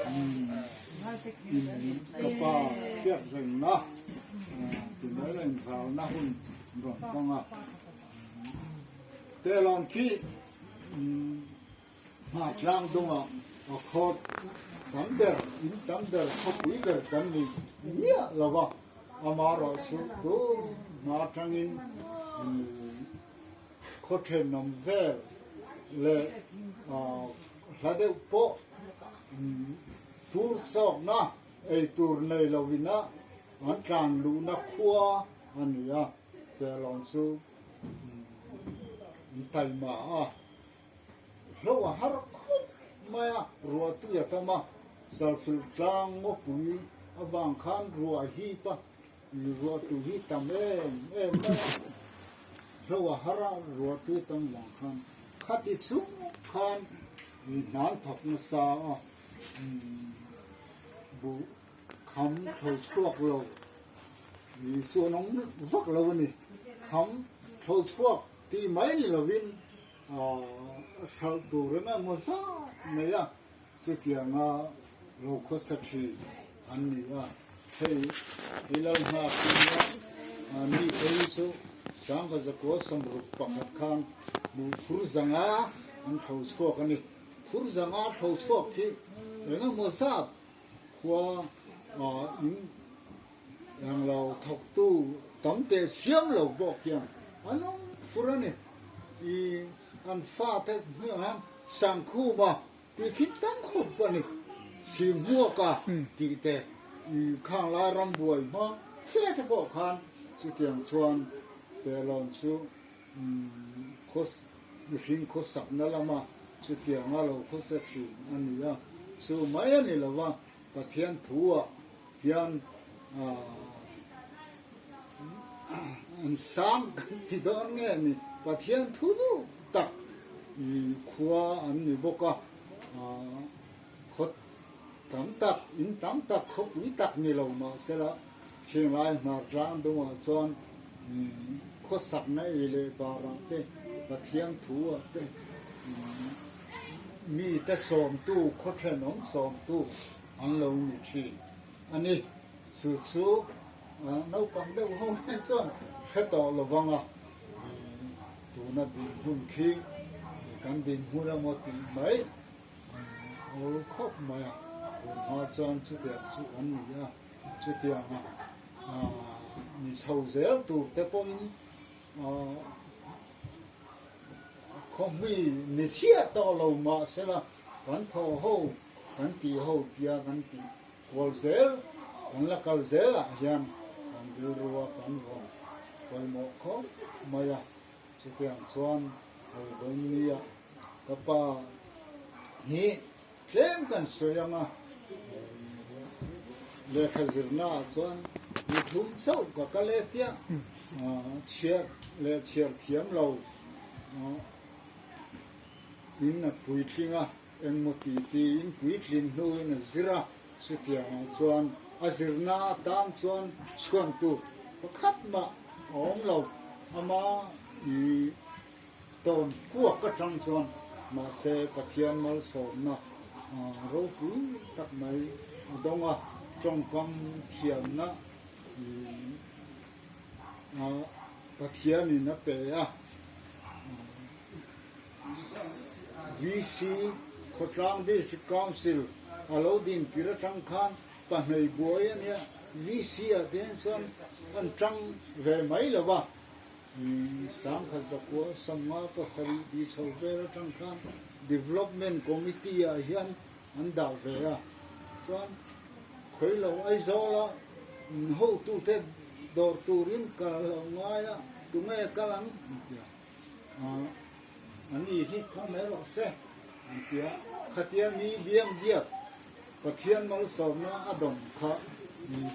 In ka pa hriat rengna ti mai la inralna hun rawn hmang a. Telawng khi Hmartlang dawngah a khaw tam ber, in tam ber, khawpui ber kan ni miah lo va, amaherawhchu tun hma atangin khaw thenawm vel leh hla deuh pawh tur chawkna ei tur nei lovina an tlan luhna khua a ni a, Telawng chu an taima a. Hlo a har khawp mai a, ruah tui a tam a, Salfil tlang ngawpui avang khan ruah a hip a, i ruah tui hi tam em em mai a, hlo a har a, ruah tui a tam vang khan khati chung khan i hnan thawk nasa a, buh kham thlo chhuak lo, i chuan awm vak lo a ni, kham thlo chhuak tih mai ni lovin Hralh tur eng emaw zat mai a, chutianga lo khawsa thin an ni a. Hei hi lo nghak nia, mi phei chu Sangha Zakua Samruk pakhat khan hmuh phur zanga an thlo chhuak a ni. Phur zanga thlo chhuak khi eng emaw zat khua in eng lo thawktu tam teh siam lo bawk hian an awm fur a ni. I an fate hnuaiah hian Sangkhuma tih khi tam khawp a ni. Simhmuaka tih te i khang lai rambuai hma fe te pawh khan chutiang chuan Pelawn chu khaw mihring khawsakna lama chutianga lo khawsa thin a ni a. Chu mai a ni lo va, Pathian thu-ah hian an sang kan ti dawn nge ni, Pathian thu duh tak khua an ni bawk a, khaw tam tak, in tam tak, khawpui tak ni lo mahsela Khinglai hmar tlang dungah chuan khawsakna ei leh barah te, Pathian thu-ah te mite sawmtu, khaw thenawm sawmtu an lo ni thin a ni. Chu chu naupang deuh ho hian chuan hre tawh lo vang a, tuna dinhmun khi kan dinhmun emaw tih mai awl khawp mai a, tun hma chuan chutiang chu an ni a, chutianga ni chho zel tur te pawhin khawhmi ni chhiah tawh lo mahsela kan thaw ho kan tih ho tia kan tih Kual zel, kan la kal zelah hian kan rilrua kan rawn pawimawh khawp mai a, chutiang chuan hei vawinia ka pa hi tlem kan sawi ang a, lehkha zirnaah chuan mi thum chauh ka kal e tia chhiar leh chhiar thiam lo in a puitling a. Engmaw ti tiin puitlin hnuin a zir a, chutiangah chuan a zirna atan chuan chhuan tur pakhat mah a awm lo. Ama i tawn kuak atang chuan mahse Pathian malsawmna ropui tak mai a dawng a, tawngkam thiamna i Pathianin a pe a. VC, Khawtlang District Council a lo din tir atang khan pahnih buai a nia, VC ah te hian chuan an tang ve mai lo va, Sangkhat Zakua Sawmnga pasarih tih chho vel atang khan Development Committee ah hian an dah ve a, chuan khawilo Aizawl a hotute dawr turin ka lo ngai a, tunge kal ang? an ti a. An i hi kha mai rawh se an ti a, khatia mi biang biak Pathian malsawmna a dawm kha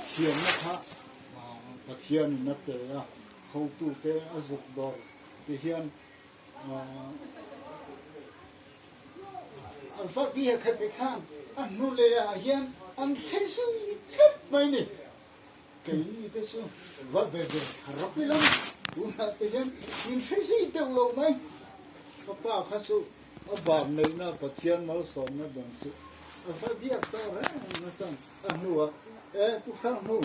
thiamna kha Pathianin a pe a, hotute a zuk dawr ti hian a va biak heti khan a hnu leh ah hian an hre zui tlat mai ni. Keini te chu va ve ve rawk ila tunah te hian min hre zui deuh lo mai. Ka pa kha chu a van neihna Pathian malsawmna dawn chu. A va biak tawh reng a chuan a hnuah e Pu Hrang Hnu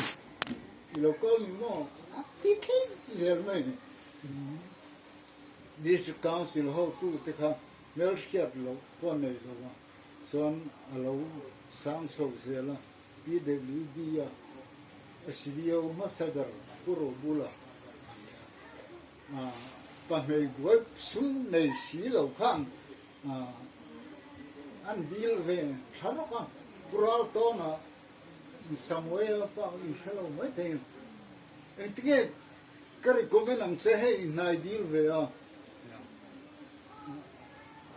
i lo kal ni maw a ti thleng zel mai ni. District Council hotu te kha hmelhriat loh pawh a nei lo a, chuan a lo sang chho zel a, PWD a SDO hmasa ber Pu Robula pahmei buai sum nei si lo khan an dil ve tha rawk a, Pu Raltawna Samuel a pa i hre lo mai thei engtinge ka recommend ang che hei i hnai dil ve a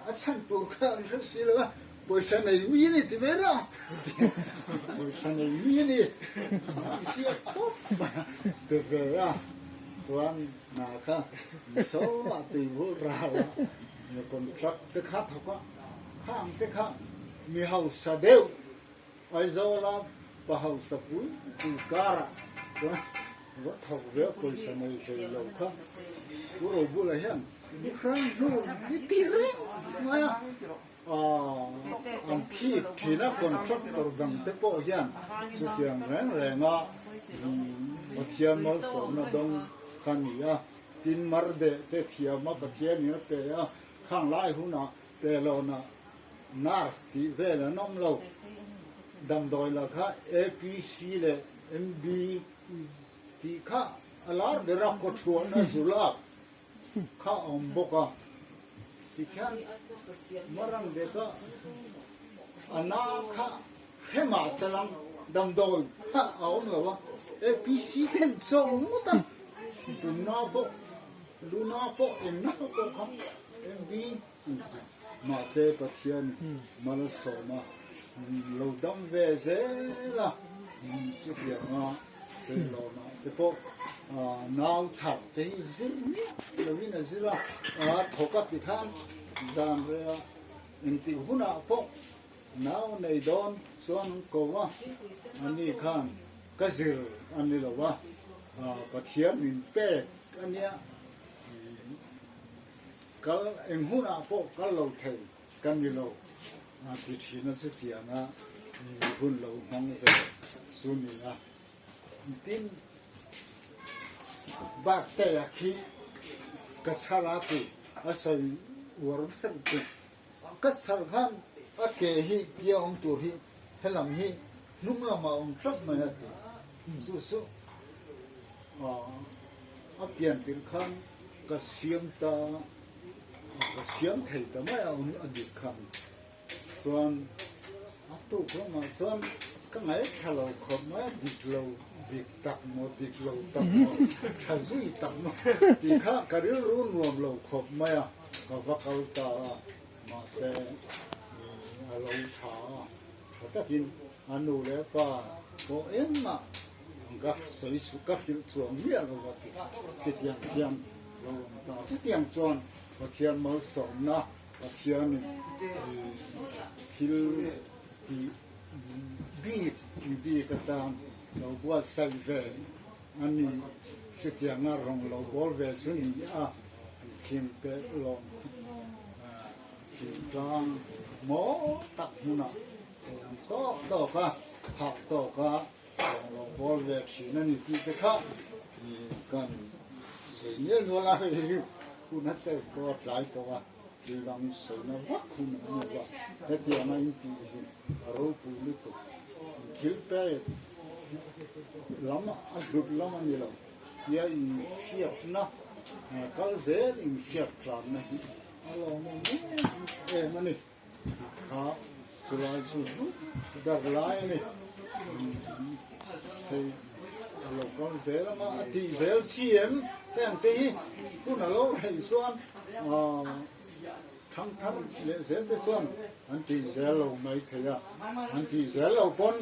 a chhan tur kha an hre si lo a pawisa nei mi a ni ti mai ra pawisa nei mi a ni i sia tawp pe ve a chuan hna kha miso ah tuivur ral a contract te kha thawk a khang te kha mi hausa deuh Aizawla pa hausa pui pui karah chuan va thawk ve a pawisa nei hlei lo kha Pu Robula hian mi hrang hnu ni ti reng mai a, an thik thin a, contractor dang te pawh hian chutiang reng reng a Pathian malsawmna dawng kha ni a, tin mar deh te thiam a Pathian in a pe a, khang lai hunah pe lona Nurse tih vel an awm lo. Damdawi lah kha APC leh MB tih kha a lar ber a, kawchhuahna zulak kha a awm bawk a. Tikhian Marang deka a na kha hre mah se lang damdawi kha a awm lo a, APC ten chaw ngawt a, pumna pawh, luna pawh, engna pawh kha MB Mahse Pathian malsawma lo dam ve zel a, chutianga Hrilhlawna te pawh nau chhak te hi zir miah lovin a zir a, a thawk a ti khan zan reh a, engtik hunah pawh nau nei dawn chuan an ko a, ani khan ka zir a ni lo a, Pathian min pek a nia. Kal eng hunah pawh kal lo thei ka ni lo a ti thin a chutianga hun lo hmang ve chu ni a. Tin, Baktea khi ka chhar a ti a sawi uar ber chu ka chhar khan a ke hi tia awm tur hi helam hi hnung lamah awm tlat mai a ti. Chu chu a pian tirh khan ka siam ta ka siam thei ta mai a awm a dik khan chuan a tuk lamah chuan ka ngaihthla lo khawp mai a dik lo dik tak maw dik lo tak maw tha zui tak maw tih kha ka rilru nuam lo khawp mai a ka va kal ta a mahse a lo tha a tha takin a nu leh pa pawh engmah Ka sawi chu ka hrilh chuang miah lo a ti. Khitiang khian lo awm ta. Chutiang chuan Pathian malsawmna, Pathianin thil tih bik bik atan lo buatsaih ve a ni. Chutianga rawn lo bawl ve chu ni a, thim peh lawm thingtlang maw tak hmunah Thiam tawk tawk a, phak tawk a, lawng lo bawl ve thin a ni tih te kha kan zei nel nual a, hei hi hun a cheu pawh a tlai tawh a, thil dang sawina vak hun a ni lo va, hetiang a intih hi a ropui lutuk, thil pek lam a hlut lam a ni lo, tia inhriatna kal zel inhriat tlanna hi a lawmawm em em a ni. Kha chulai chu dup dar lai a ni. Hei a lo kal zel anga a tih zel chi em te ang te hi hun a lo rei chuan thang thar leh zel te chuan an tih zel lo mai thei a, an tih zel lo pawn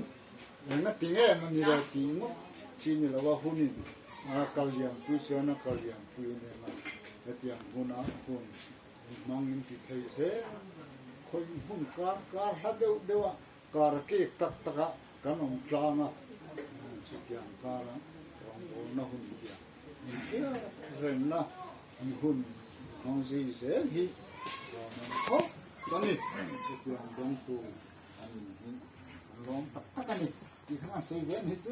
eng a ti nge emaw ni lo tih ngawt chi ni lo a hunin a kal liam pui chuan a kal liam pui a ni ang a, hetiang huna hun. Hmang in ti thei zel. Khawih hmun kar kar hla deuh deuh a, kar a kek tak tak a kan awm tlang a, chutiang kara rawngbawlna hun tiang inhriat renna hun hmang zui zel hi lawmawm khawp a ni. Chutiang dawngtu an. in hi kan lawm tak tak a ni tih kha an sawi ve a ni chu.